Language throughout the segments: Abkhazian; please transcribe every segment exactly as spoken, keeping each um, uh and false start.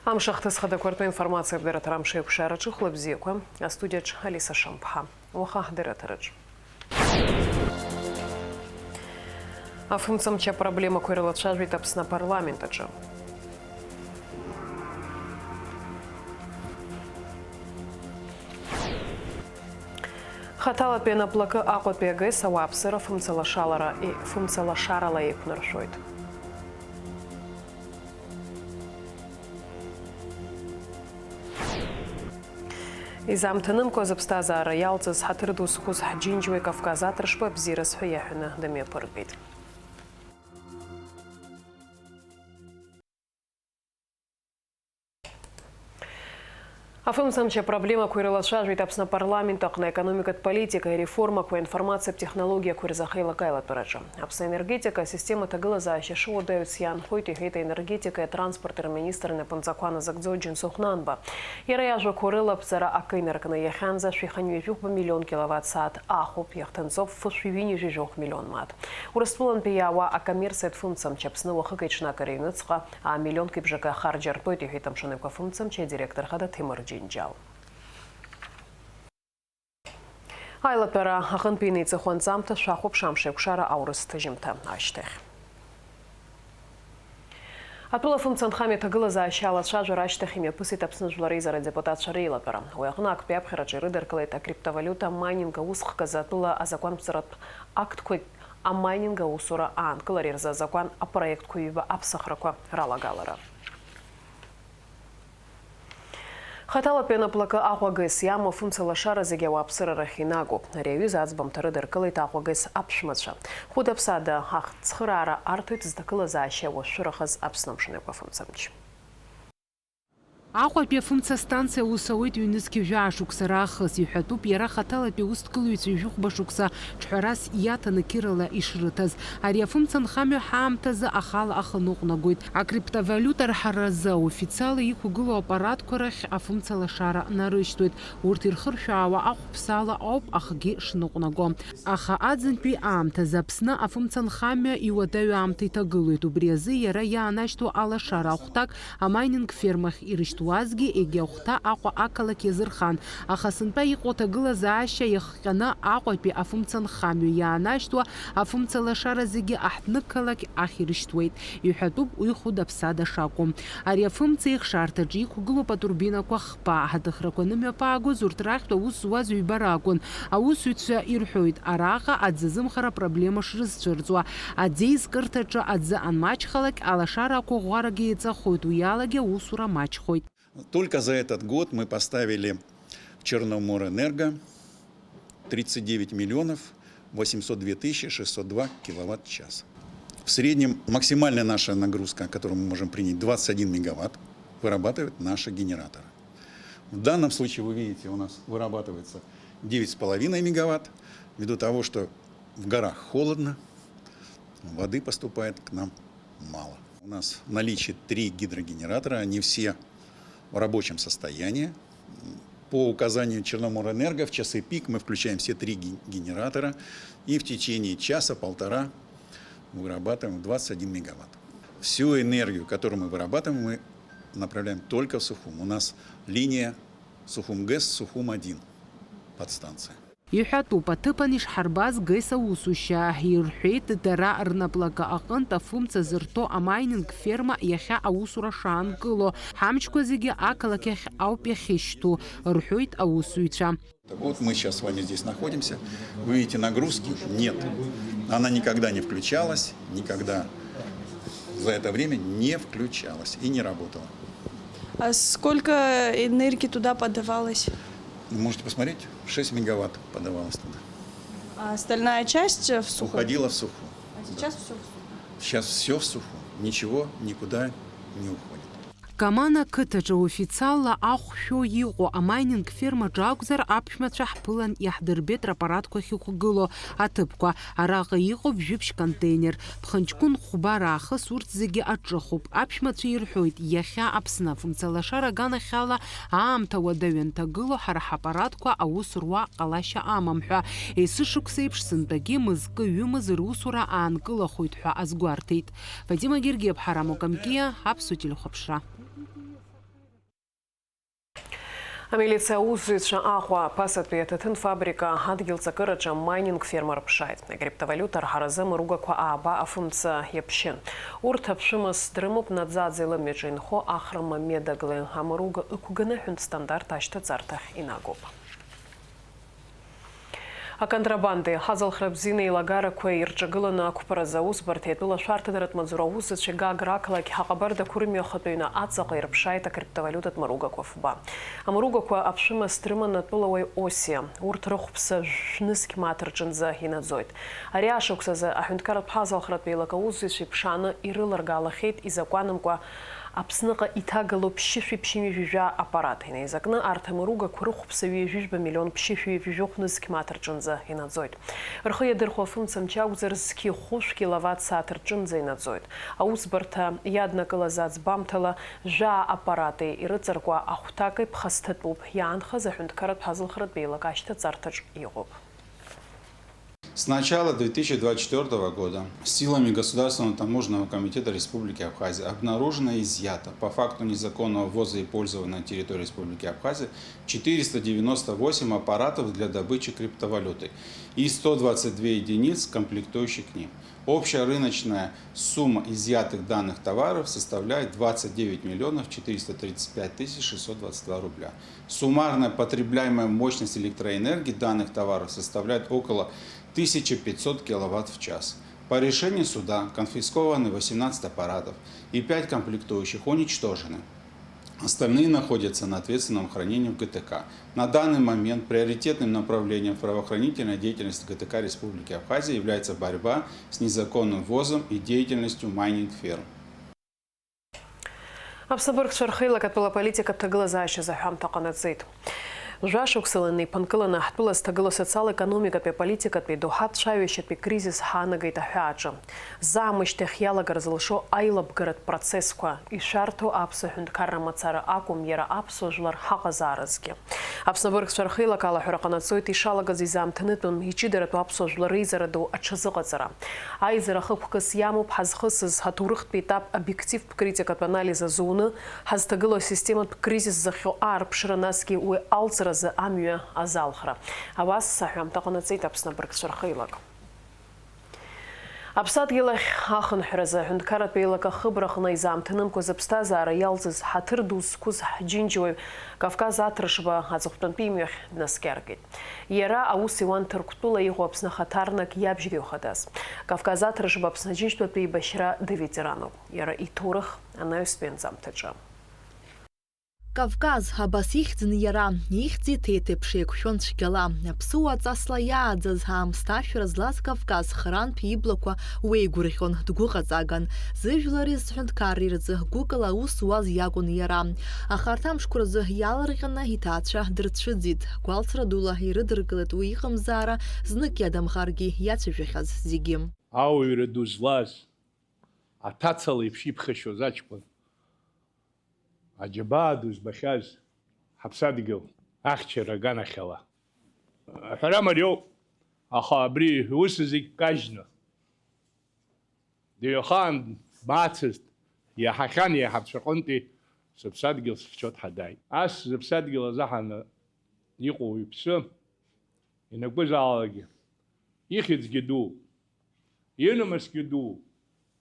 Амш ахҭыс хадақәа ртәы информациа абдырраҭара амш еиқәшараҿы хәлабзиақәа, астудиаҿ Алиса Шамԥҳа. Уаха ҳдырраҭараҿы. Афымцамч апроблемақәа ирылацәажәеит Аԥсны апарламент аҿы. Хаҭалатәи анаплакы Аҟәатәи АГС ауааԥсыра фымцалашалара, фымцалашарала еиқәнаршәоит. Изаамҭанымкуа зыԥсҭазаара иалҵыз, ҳаҭыр ду зқәыз ҳџьынџьуаҩ Кавказ аҭыршба бзиараз ҳәа иаҳәаны дымҩаԥыргеит. Афымцамч апроблемақәа ирылацәажәеит Аԥсны апарламент аҟны аекономикатә политикеи ареформақәеи аинформациатә технологиақәеи рзы ахеилак аилатәараҿы. Аԥсны аенергетика асистема аҭагылазаашьа шыуадаҩц иаанхоит, иҳәеит аенергетикеи атранспорти рминистр инапынҵақәа назыгӡо Џьансыхә Нанба. Иара иажәақәа рылаԥҵара акы инаркны, иахьанӡа шәи хынҩажәи жәохә миллион киловатт сааҭ ахәоуп, иахҭынҵоуп фышәи ҩынҩажәи жәохә миллион мааҭ. Урыстәылантәи иаауа акоммерциатә фымцамч Аԥсны уахыки-ҽнаки рыҩныҵҟа амиллионқәеи бжаки ахарџь артәоит, иҳәеит Амшын Аҩқәа афымцамч адиректор хада Ҭемыр Џьынџьал. Аилатәара аҟынтәи инеиҵыху анҵамҭа шәахәаԥш, амш еиқәшара аурыс ҭыжьымҭа ашьҭахь. Атәыла афымца анхамҩа аҭагылазаашьа алацәажәара ашьҭахь имҩаԥысит Аԥсны Жәлар Реизара адепутатцәа реилатәара. Уи аҟны актәи аԥхьараҿы ирыдыркылеит акриптовалиута амайнинг аус хкыз атәыла азакәанԥҵаратә актқәагь амайнинг аусура аанкылареи рзы азакәан апроектқәа ҩба аԥсахрақәа ралагалара. Хаҭалатәи анаплакы Аҟәа АГС иамоу афымца лашара зегьы ауааԥсыра рахь инагоуп. Ари аҩыза аӡбамҭа рыдыркылеит Аҟәа АГС аԥшәмацәа. Хәыда-ԥсада ахьцхыраара арҭоит зҭагылазаашьа уашәшәырахаз Аԥсны Амшын Аҩқәа афымцамч. Аҟәатәи афымца астанциа аус ауеит ҩнызқь жәаа шықәса раахыс, иҳәатәуп иара хаҭалатәи аусҭгылаҩцәа ҩажәихәба шықәса ҿҳәарас иаҭаны қьырала ишрыҭаз. Ари афымца анхамҩа ҳаамҭазы ахала ахы ныҟәнагоит. Акриптовалиута арҳаразы аофициалла иқәгылоу аппаратқәа рахь афымца лашара нарышьҭуеит. Урҭ ирхыршәаауа ахәԥсала ауп ахгьы шныҟәнаго. Аха аӡынтәи аамҭазы Аԥсны афымца анхамҩа иуадаҩу аамҭа иҭагылоит. Убри азы иара иаанашьҭуа алашара ахәҭак амайнинг фермахь ирышьҭуазгьы, егьи ахәҭа Аҟәа ақалақь иазырхан. Аха сынтәа иҟоу аҭагылазаашьа иахҟьаны Аҟәатәи афымца анхамҩа иаанашьҭуа афымца лашара зегьы аҳҭнықалақь ахь ирышьҭуеит. Иҳәатәуп уи хәыда-ԥсада шакәу. Ари афымца ихшарҭаҿы иқәгылоуп атурбинақәа хԥа. Аҳаҭыхрақәа анымҩаԥаагоз урҭ рахьтә аус зуаз ҩба ракәын. Аусзуҩцәа ирҳәоит, араҟа аӡы азымхара апроблема шрызцәырҵуа. Аӡеизкырҭаҿы аӡы анмаҷхалак, алашара ақәыӷәӷәарагьы еиҵахоит, уи алагьы аусура маҷхоит. Только за этот год мы поставили в Черноморэнерго тридцать девять миллионов восемьсот две тысячи шестьсот два киловатт-час. В среднем максимальная наша нагрузка, которую мы можем принять, двадцать один мегаватт, вырабатывает наши генераторы. В данном случае, вы видите, у нас вырабатывается девять с половиной мегаватт, ввиду того, что в горах холодно, воды поступает к нам мало. У нас в наличии три гидрогенератора, они все в рабочем состоянии. По указанию Черноморэнерго в часы пик мы включаем все три ге-, генератора и в течение часа-полтора вырабатываем двадцать один мегаватт. Всю энергию, которую мы вырабатываем, мы направляем только в Сухум. У нас линия Сухум ГЭС, Сухум один подстанция. Иҳәатәуп, аҭыԥан ишҳарбаз ГЭС аусушьа, ирҳәеит, дара рнаплакы аҟынтә афымца зырҭо амайнинг ферма иахьа аусура шаанкыло, ҳамчқәа зегьы ақалақь ахь ауп иахьышьҭу, рҳәоит аусзуҩцәа. Так вот, мы сейчас с вами здесь находимся. Вы видите, нагрузки нет. Она никогда не включалась, никогда за это время не включалась и не работала. А сколько энергии туда подавалось? Можете посмотреть, шесть мегаватт подавалось туда. А остальная часть в Сухум? Уходила в Сухум. А сейчас всё в Сухум? Сейчас всё в Сухум. Ничего никуда не уходит. Камана қыҭаҿы официалла ахә шәо иҟоу амайнинг фермаҿы акәзар, аԥшәмацәа ҳԥылан иаҳдырбеит раппаратқәа ахьықәгылоу аҭыԥқәа. Араҟа иҟоуп жәиԥшь контейнер. Ԥхынҷкәын хәба раахыс урҭ зегьы аҿыхуп. Аԥшәмацәа ирҳәоит, иахьа Аԥсны афымцалашара аганахьала аамҭа уадаҩы анҭагылоу ҳара ҳаппаратқәа аус руа ҟалашьа амам ҳәа. Есышықәсеиԥш сынтәагьы мызкы-ҩымыз русура аанкылахоит ҳәа азгәарҭеит. Фатима Гергиаԥҳа, Рамо Камкиа, Аԥсуа телехәаԥшра. Амилициа аусзуҩцәа Аҟәа аԥасатәи аҭаҭын фабрика адгьыл ҵакыраҿы майнинг ферма рыԥшааит. Акриптовалиута арҳаразы амыругақәа ааба афымца иаԥшьын. Урҭ аԥшәымас дрымоуп Наӡаӡе лымҩаҿы инхо Ахра Мамедагле. Амыруга ықәганы ҳәынҭ стандарт ашьҭаҵарҭахь инагоуп. Аконтрабандеи ҳазалхра бзианы еилагарақәеи ирҿагыланы ақәԥаразы аусбарҭеи атәыла шәарҭадаратә маҵзура аусзуҩцәеи Гагра ақалақь Ҳаҟабарда Қәырмҩы ахатәы ҩны аҵаҟа ирыԥшааит акриптовалиутатә мыругақәа фба. Амыругақәа аԥшәымас дрыман атәылауаҩ Осиа. Урҭ рыхәԥса шәнызқь мааҭ рҿынӡа инаӡоит. Ари ашықәсазы аҳәынҭқарратә ҳазалхратә еилак аусзуҩцәа иԥшааны ирыларгалахьеит изакәанымкәа Аԥсныҟа иҭагало ԥшьышәи ԥшьынҩажәи жәаа аппарат. Инаизакны арҭ амыругақәа рыхәԥса ҩажәи жәба миллион ԥшьышәи ҩажәи жәохә нызқь мааҭ рҿынӡа инаӡоит. Рхы иадырхәо афымца мчы акәзар, зқьи хәышә киловатт сааҭ рҿынӡа инаӡоит. Аусбарҭа иаднакылаз аӡбамҭала, жәаа аппарати ирыҵаркуа ахәҭаки ԥхасҭатәуп, иаанхаз аҳәынҭқарратә ҳазалхратә еилак ашьҭаҵарҭаҿ иҟоуп. С начала две тысячи двадцать четвёртого года силами Государственного таможенного комитета Республики Абхазия обнаружено и изъято по факту незаконного ввоза и пользования на территории Республики Абхазия четыреста девяносто восемь аппаратов для добычи криптовалюты и сто двадцать две единиц, комплектующих к ним. Общая рыночная сумма изъятых данных товаров составляет двадцать девять миллионов четыреста тридцать пять тысяч шестьсот двадцать два рубля. Суммарная потребляемая мощность электроэнергии данных товаров составляет около тысяча пятьсот киловатт в час. По решению суда конфискованы восемнадцать аппаратов и пять комплектующих уничтожены. Остальные находятся на ответственном хранении в ГТК. На данный момент приоритетным направлением в правоохранительной деятельности ГТК Республики Абхазия является борьба с незаконным ввозом и деятельностью майнинг-ферм. Аԥсны абыргцәа рхеилак атәыла аполитикатә ҭагылазаашьазы аҳәамҭа ҟанаҵеит. Жәашықәсала инеиԥынкыланы ҳтәыла зҭагылоу асоциал-економикатәи аполитикатәи доуҳатә цәаҩашьатәи кризис ҳаанагеит аҳәааҿы. Заа мышьҭахь иалагар зылшо аилабгаратә процессқәа ишәарҭоу аԥсуа ҳәынҭқарра мацара акәым, иара аԥсуа жәлар ҳаҟазааразгьы. Аԥсны абыргцәа рхеилак алаҳәара ҟанаҵоит ишалагаз изаамҭанытәым иҷыдаратәу аԥсуа жәлар реизара ду аҽазыҟаҵара. Аизара хықәкыс иамоуп ҳазхысыз ҳаҭоурыхтә етап обиективтә критикатә анализ азуны, ҳазҭагылоу асистематә кризис зыхҟьо аарԥшра, насгьы уи алҵразы амҩа азалхра. Абас аҳәамҭа ҟанаҵеит Аԥсны абыргцәа рхеилак. Аԥсадгьыл ахь ахынҳәразы аҳәынҭқарратә еилак ахыбраҟны изаамҭанымкәа зыԥсҭазаара иалҵыз ҳаҭыр ду зқәыз ҳџьынџьуаҩ Кавказ Аҭрышба аҵыхәтәантәи имҩахь днаскьаргеит. Иара аус иуан Ҭырқәтәыла иҟоу Аԥсны ахаҭарнак иабжьареиуа хадас. Кавказ Аҭрышба Аԥсны Аџьынџьтәылатә еибашьра дыветерануп. Иара иҭоурых анаҩстәи анҵамҭаҿы. Кавказ, абас ихьӡын иара, ихьӡ иҭеит еиԥш еиқәшәон цәгьала. Аԥсыуа ҵасла иааӡаз аамсҭашәара злаз Кавказ харантә иблақәа уеигәырӷьон, дгәыҟаҵаган. Зыжәлари зҳәынҭқарреи рзы гәыкала аус зуаз иакәын иара. Аха арҭ амшқәа рзы иаларҟьаны иҭаацәа дрыцәыӡит. Гәалсра дула ирыдыркылеит уи иҟамзаара, знык иадамхаргьы иацәажәахьаз зегьы. Ауаҩра ду злаз, аҭаца леиԥш иԥхашьоз аҷкәын. Аџьабаа ду збахьаз ҳаԥсадгьыл ахьчара аганахьала. Аҳәара мариоуп, аха абри ус зегь кажьны, дыҩхаан дмаацызт, иаҳахьан еиҳабацәа рҟынтәи сыԥсадгьыл сыхьчоит ҳәа дааит. Ас зыԥсадгьыл азаҳаны иҟоу иԥсы ианакәызаалакгьы, ихьӡгьы ду, инамысгьы ду,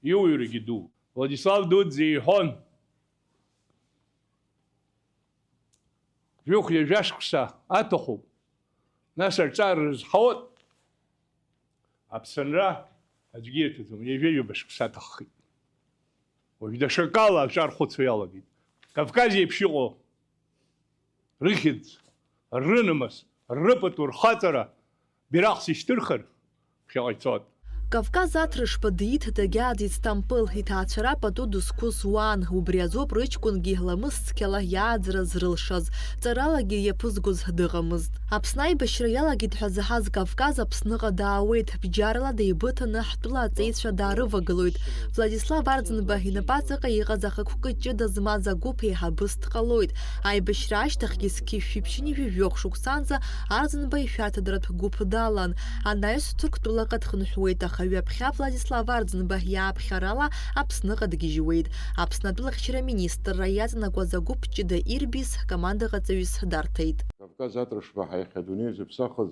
иуаҩрагьы ду. Владислав Дуӡӡа иҳәон, жәохә ҩажәа шықәса аҭахуп, нас арҵара рызҳауеит. Аԥсынра аӡәгьы иаҭаӡом, ҩажәа-ҩба шықәса аҭаххеит. Уажә даҽакала ашәа рхәыцуа иалагеит. Кавказ еиԥш иҟоу рыхьӡ, рынамыс, рыпату, рхаҵара бираҟс ишьҭырхыр, ԥхьаҟа ицоит. Кавказ Аҭрышба диит дагьааӡеит Сҭампыл, иҭаацәара пату дызқәыз уаан, убри азоуп рыҷкәынгьы ламыс цқьала иааӡара зрылшаз, ҵаралагьы иаԥызгоз дыҟамызт. Аԥсны аибашьра иалагеит ҳәа заҳаз Кавказ Аԥсныҟа даауеит, бџьарла деибыҭаны ҳтәыла аҵеицәа даарывагылоит. Владислав Арӡынба инапаҵаҟа иҟаз ахықәкы ҷыда змаз агәыԥ еиҳабыс дҟалоит. Аибашьра ашьҭахьгьы зқьи жәшәи ԥшьынҩажәи жәохә шықәсанӡа Арӡынба ишәарҭадаратә гәыԥ далан. Анаҩс Ҭырқәтәылаҟа дхынҳәуеит, аха Ахаҩы аԥхьа Владислав Арӡынба иааԥхьарала Аԥсныҟа дгьежьуеит. Аԥсны атәылахьчара аминистрра иаҵанакуаз агәыԥ ҷыда ирбиз командаҟаҵаҩыс дарҭеит. Кавказ атрышба ҳаиахьа адунеи зыԥсахыз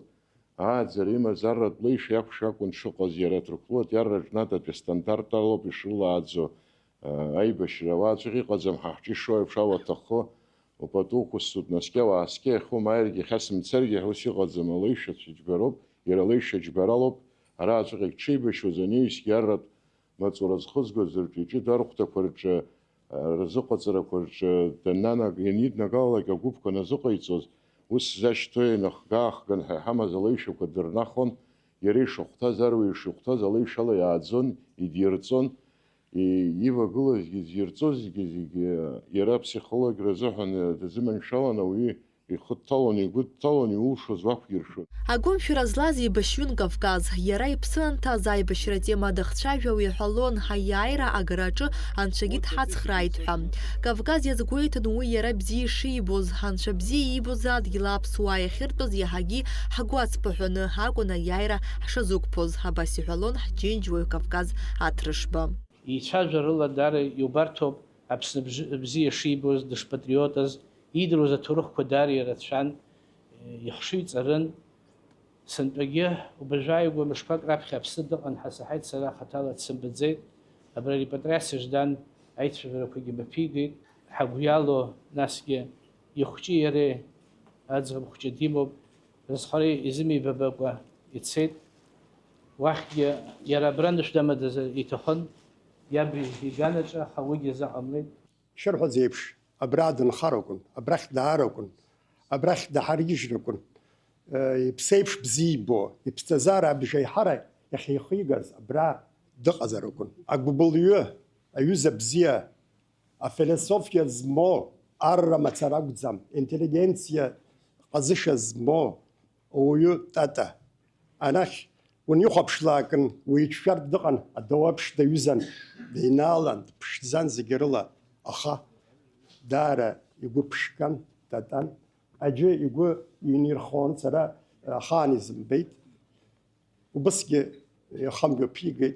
ааӡара имаз арратә леишәа иахәша акәын дшыҟаз, иара Ҭырқәтәылатә иарраҿы нататәи астандарт алоуп ишрылааӡо, а, аибашьра ауааҵәҟьа иҟаӡам, ҳа ҳҿы ишоу еиԥш ауаҭаххо, упату уқәысҵоит, наскьа-уааскьа иахьумааиргьы, иахьа сымцаргьы ҳәа ус иҟаӡам, алеишәацәа џьбароуп, иара алеишәа џьбаралоуп, араҵәҟьагь дшеибашьуаз анаҩсгьы арратә маҵура зхызгоз рҿы, иҷыда архәҭақәа рҿы, рзыҟаҵарақәа рҿы даннанаг-, ианиднагалалак агәыԥқәа назыҟаиҵоз, ус зашьҭоу еинахга-аахган ҳәа иҳамаз алеишәақәа дырнахон, иара ишахәҭаз, аруаҩы ишихәҭаз алеишәала иааӡон, идирҵон, и-, ивагылазгьы, зирҵозгьы зегьы иара аԥсихологра азыҳәан дазыманшәалан, ауаҩы ихы дҭалон, игәы дҭалон, иулшоз уақәиршәон. Агәымшәара злаз еибашьҩын Кавказ. Иара иԥсы анҭаз аибашьра атема дахцәажәауа иҳәалон, ҳаиааира агараҿы Анцәагьы дҳацхрааит ҳәа. Кавказ иазгәеиҭон уи иара бзиа ишибоз, Анцәа бзиа иибоз адгьыл аԥсуаа иахьыртәыз иаҳагьы ҳгәы ацԥыҳәаны акәын аиааира ҳшазықәԥоз, абас иҳәалон ҳџьынџьуаҩ Кавказ Атрышба. Еицәажәарыла даара иубарҭоуп Аԥсны бжы-, бзиа шибоз, дышпатриотыз, иидыруаз аҭоурыхқәа даара ирацәан, ихшыҩҵарын. Сынтәагьы убыржәы ааигәа мышқәак раԥхьа Аԥсны дыҟан ҳәа саҳаит, сара хаҭала дсымбаӡеит. Абра репатриациа Ждан аицәажәарақәагьы маԥигеит. Ҳагәы иалоу, насгьы ихәҷи иареи аӡӷаб хәҷы димоуп. Рызхара изымеибабакәа ицеит. Уахьгьы иара абра нышә дамадазар иҭахын, иаб иганаҿы, аха уигьы азыҟамлеит. Шырҳәаз еиԥш, абра дынхар акәын, абрахь даара акәын, абрахь даҳаргьежьыр акәын. Э, иԥсеиԥш бзиа ибо, иԥсҭазаара абжеиҳара иахьихигаз абра дыҟазар акәын. Агәыбылҩы, аҩыза бзиа, афилософиа змоу, арра мацара акәӡам, интеллигенциа ҟазышьа змоу ауаҩы Тата. Анахь унихәаԥшлакын, уи иҿшәартә дыҟан, адауаԥш даҩызан, деинаалан, дԥшӡан зегьы рыла, аха даара игәы ԥшқан Татан. Аӡәы игәы инирхон, сара ахаан изымбеит. Убысгьы ихамҩаԥигеит,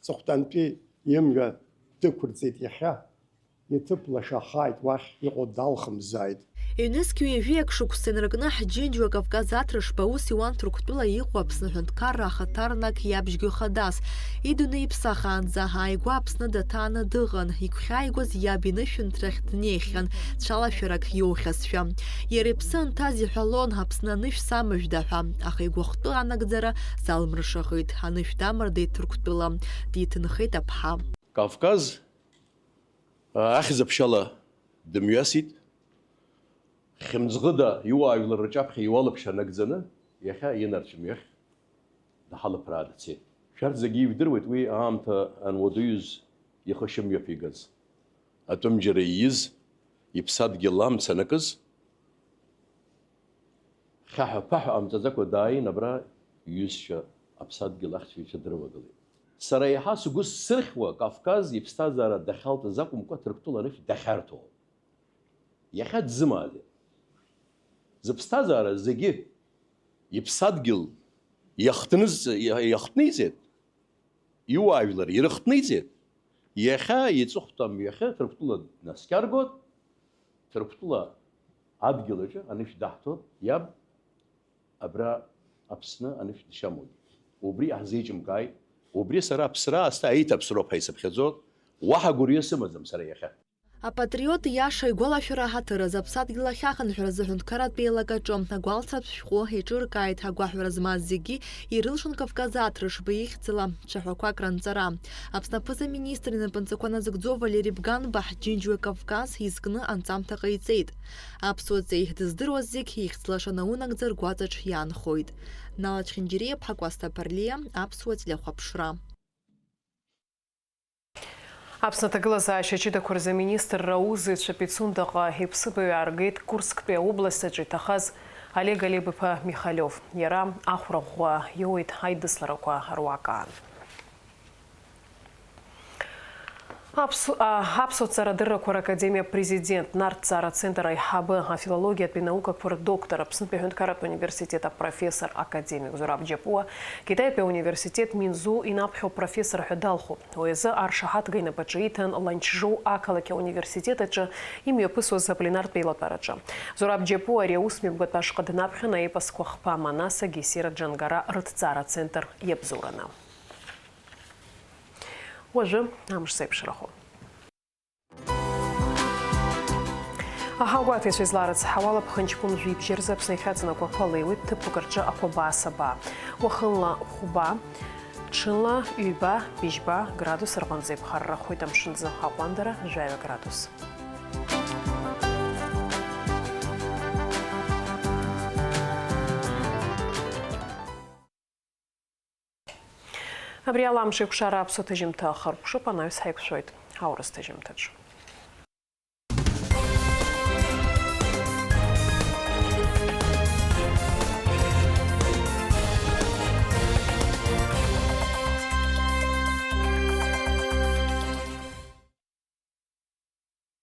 ҵыхәтәантәи имҩа дықәырҵеит иахьа. Иҭыԥ лашахааит, уахь иҟоу далхымзааит. Ҩнызқь ҩажәи ак шықәса инаркны ҳџьынџьуа Кавказ Атрышба аус иуан Ҭырқәтәыла иҟоу Аԥсны аҳәынҭқарра ахаҭарнак иабжьгьы хадас. Идунеи иԥсахаанӡа ааигәа Аԥсны даҭааны дыҟан, игәхьааигоз иаб инышәынҭрахь днеихьан, цәалашәарак иоухьазшәа. Иара иԥсы анҭаз иҳәалон, Аԥсны анышә самыжәда ҳәа, аха игәахәтәы анагӡара залмыршахеит, анышә дамардеит Ҭырқәтәыла, диҭынхеит аԥҳа. Кавказ ахьӡ-аԥшьала дымҩасит. Хьымӡӷыда иуаажәлар рҿаԥхьа иуалԥшьа нагӡаны, иахьа инарцә мҩахь даҳалаԥраа дцеит. Шәарҭ зегьы ижәдыруеит уи аамҭа ануадаҩыз ихы шымҩаԥигаз. Атәымџьара ииз, иԥсадгьыл амца анакыз, хьаҳәа-ԥаҳәа ҟамҵаӡакәа дааин, абра иҩызцәа аԥсадгьыл ахьчаҩцәа дрывагылеит. Сара еиҳа сгәы сзырхьуа Кавказ иԥсҭазаара дахьалҵыз акәымкәа, Ҭырқәтәыла анышә дахьарҭо. Иахьа дзымаазеи? Зыԥсҭазаара зегьы иԥсадгьыл иахҭныз-, иахҭниҵеит, иуаажәлар ирыхҭниҵеит. Иахьа иҵыхәтәам иахьа Ҭырқәтәыла днаскьаргоит, Ҭырқәтәыла адгьыл аҿы анышә даҳҭоит, иаб абра Аԥсны анышә дшамоугьы. Убри иаҳзеиҿымкааит, убри сара аԥсра аасҭа аиҭаԥсроуп ҳәа исыԥхьаӡоит, уаҳа гәырҩа сымаӡам сара иахьа. Апатриот иаша игәалашәара аҳаҭыр азы Аԥсадгьыл ахь ахынҳәразы аҳәынҭқарратә еилакаҿы агәалсратә шәҟәы еиҿыркааит, агәаҳәара змаз зегьы ирылшон Кавказ Атрышба ихьӡала цәаҳәақәак ранҵара. Аԥсны аԥыза-министр инапынҵақәа назыгӡо Валери Бганба ҳџьынџьуа Кавказ изкны анҵамҭа ҟаиҵеит. Аԥсуа ҵеи дыздыруаз зегь ихьӡ лаша наунагӡа ргәаҵаҿ иаанхоит. Нала Чхинџьириаԥҳа, Кәасҭа Ԥарлиа, Аԥсуа телехәаԥшра. Аԥсны аҭагылазаашьа ҷыдақәа рзы аминистрра аусзуҩцәа Пицундаҟа иԥсыбаҩ ааргеит Курсктәи аобласт аҿы иҭахаз Олег Алиев-иԥа Михалиов. Иара ахәра ӷәӷәа иоуеит аидысларақәа руак аан. Аԥсу-, а, Аԥсуа ҵарадыррақәа ракадемиа апрезидент, Нарҭҵаара ацентр аиҳабы, афилологиатәи наукақәа рдоктор, Аԥснытәи аҳәынҭқарратә университет апрофессор академик Зураб Џьапуа Китаитәи ауниверситет Минзу инаԥхьо профессор ҳәа далхуп. Уи азы аршаҳаҭга инапаҿы иҭан Ланчжоу ақалақь ауниверситет аҿы имҩаԥысуаз апленартә еилатәараҿы. Зураб Џьапуа ари аусмҩаԥгатә ашҟа днаԥхьан аепосқәа Хԥа Манаса, Гесира Џьангара рыҭҵаара ацентр иабзоураны. Уажәы амш зеиԥшрахо. Аҳауагәаҭаҩцәа изларыцҳауала, ԥхынҷкәын жәибжь рзы Аԥсны иахьаҵанакуа ақәа леиуеит, ҭыԥқәак рҿы ақәа баа-сабаа. Уахынла хәба, ҽынла ҩба, быжьба градус рҟынӡа иԥхаррахоит, амшын аӡы аҟәандара жәаҩа градус. Абри ала амш еиқәшара аԥсуа ҭыжьымҭа ахыркәшоуп, анаҩс ҳаиқәшәоит аурыс ҭыжьымҭаҿы.